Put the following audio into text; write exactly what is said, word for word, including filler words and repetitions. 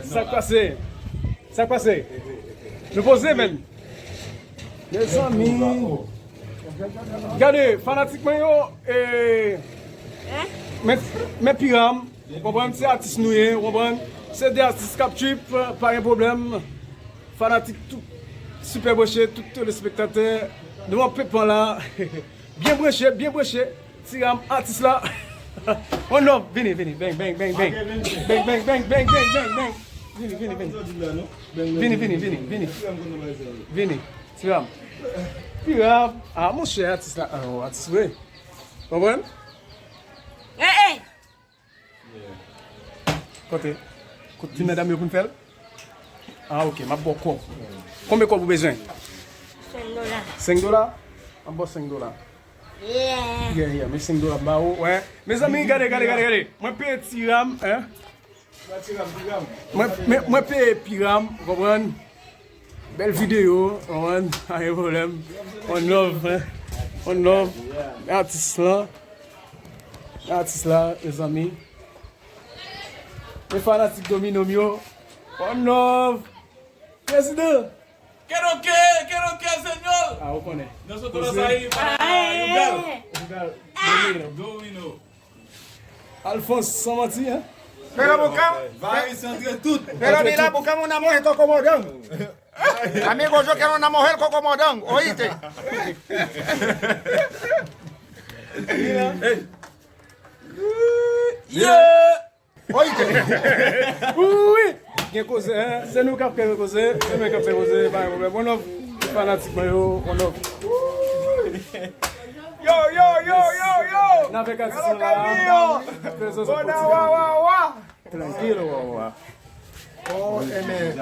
Sa k pase? Sa k pase? Nou poze, menn. Mezanmi. Gade, fanatik mwen yo, eh, men, men Piram, ou konprann, se atis nou ye, ou konprann? Se de atis k ap trip, pa gen pwoblèm. Fanatik tout Sipè Branche, tout telespektatè, nou an pepan la. Byen branche, byen branche. Ti Ram, atis la. On off, vini, vini. Bang, bang, bang, bang. Bang, bang, bang, bang, bang, bang, bang. Vini, vini, vini. Vini, vini, vini, vini. Vini. Ti Ram. Ti Ram. Ah, monchè, atis la. Ah, oh, atis vre. Konprann? Eh, eh. Kote? Kot ti medam yo pou n fè l? Ah, ok, m ap ba w kòb. Konbyen kòb ou bezwen? Senk dola. Senk dola? M ap ba w senk dola. Yeah. Yeah, yeah, men senk dola m ba ou. Wè. Mezanmi, gade, gade, gade, gade. Mwen peye Ti Ram, hein? Mwen, mwen, mwen peye Piram, ou konprann? Bèl videyo, ou konprann? Pa gen pwoblèm. On love, hein? On love. Men atis lan. Men atis la, mezanmi. Men fanatik Domino m yo. On love. Prezidan. Kedoke, kedoke, señor. Ah, ou konnen. Nosotros ahí para Yugal. Yugal. Domino. Domino. Alphonse, san manti, hein? Pè nan boka. Varis antre tout. Pè nan bila boka, mon amor, esto como don. Amigo, yo quiero una mujer con como don, oíste. Hey. Yeah. Oye! Wi! Gen koze, hein? Se nou k ap fè koze, se nou k ap fè koze, pa gen pwoblèm. Bon, nou fanatik mwen yo, bon, nou. Yo, yo, yo, yo, yo! N avèk atis nou la. Prezans. Bona, wa, wa, wa! Tranquilo, wa, wa. Oh, amen.